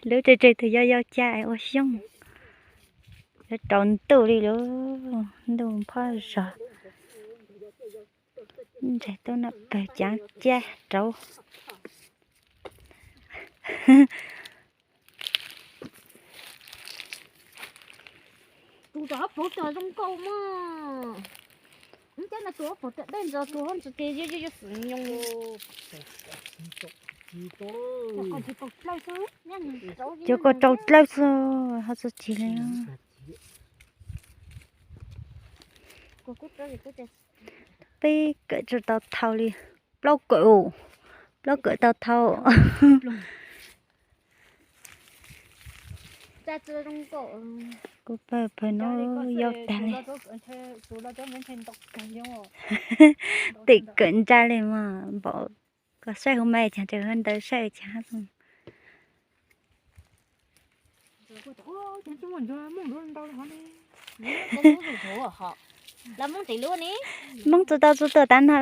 Lub tseg tseg tus yau yau caj ua xyoob. Yuav rau ntuj li lub ntuj phob zog. Ntsaig tub noj pawg caav cab rauv. Tus rau hauv paus tod zoo nkauj mas. Ub, cab no tus hauv paus tod dawb ntxaws, tus hauv ntsis ces yuav yuav yuav xwm nyoos. Cov ko rau dlawb xwb, ho txog cig li. Peb kawm tsis tau thau li, plaub kawm, plaub kawm tau thau. Kuv pawg pawg no yau tag li. Tim kawm ntsa li mas npaum koj saib huv mas cas tseem ntawd saib cas. Hmoob tsis tau tsis tuaj tav no ho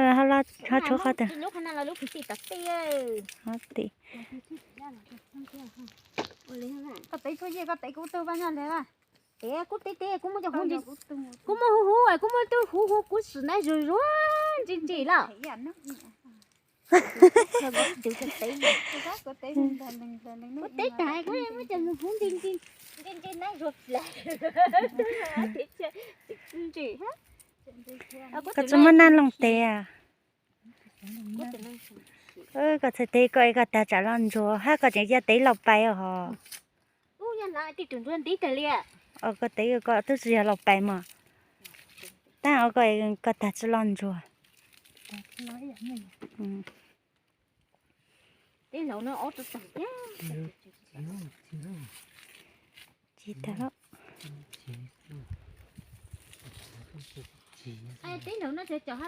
tshuav qhov twg. Ho tim. Koj tev tsuag yej koj tev kuv tug paj nyaj le. Tev kuv tev tev kuv muaj cov huv ntsis, kuv muaj huv huv, kuv muaj tug huv huv kuv sim na zuag zuag ntsis ntsis lawm. Kuv tev tag kuv muaj cov huv ntsis ntsis ntsis ntsis na zuag plaws. Ntsis. Koj tsis muaj naj looj tev. Koj txhais tes koj es koj tag tsam los ntsuag hab koj tseem cia tev laus pais os hos. Koj tev koj twb tsis yog laus pais mog. Tab ua koj tag tsis los ntsuag. Tsis tag lawm. Teb nraud no tseem cov hab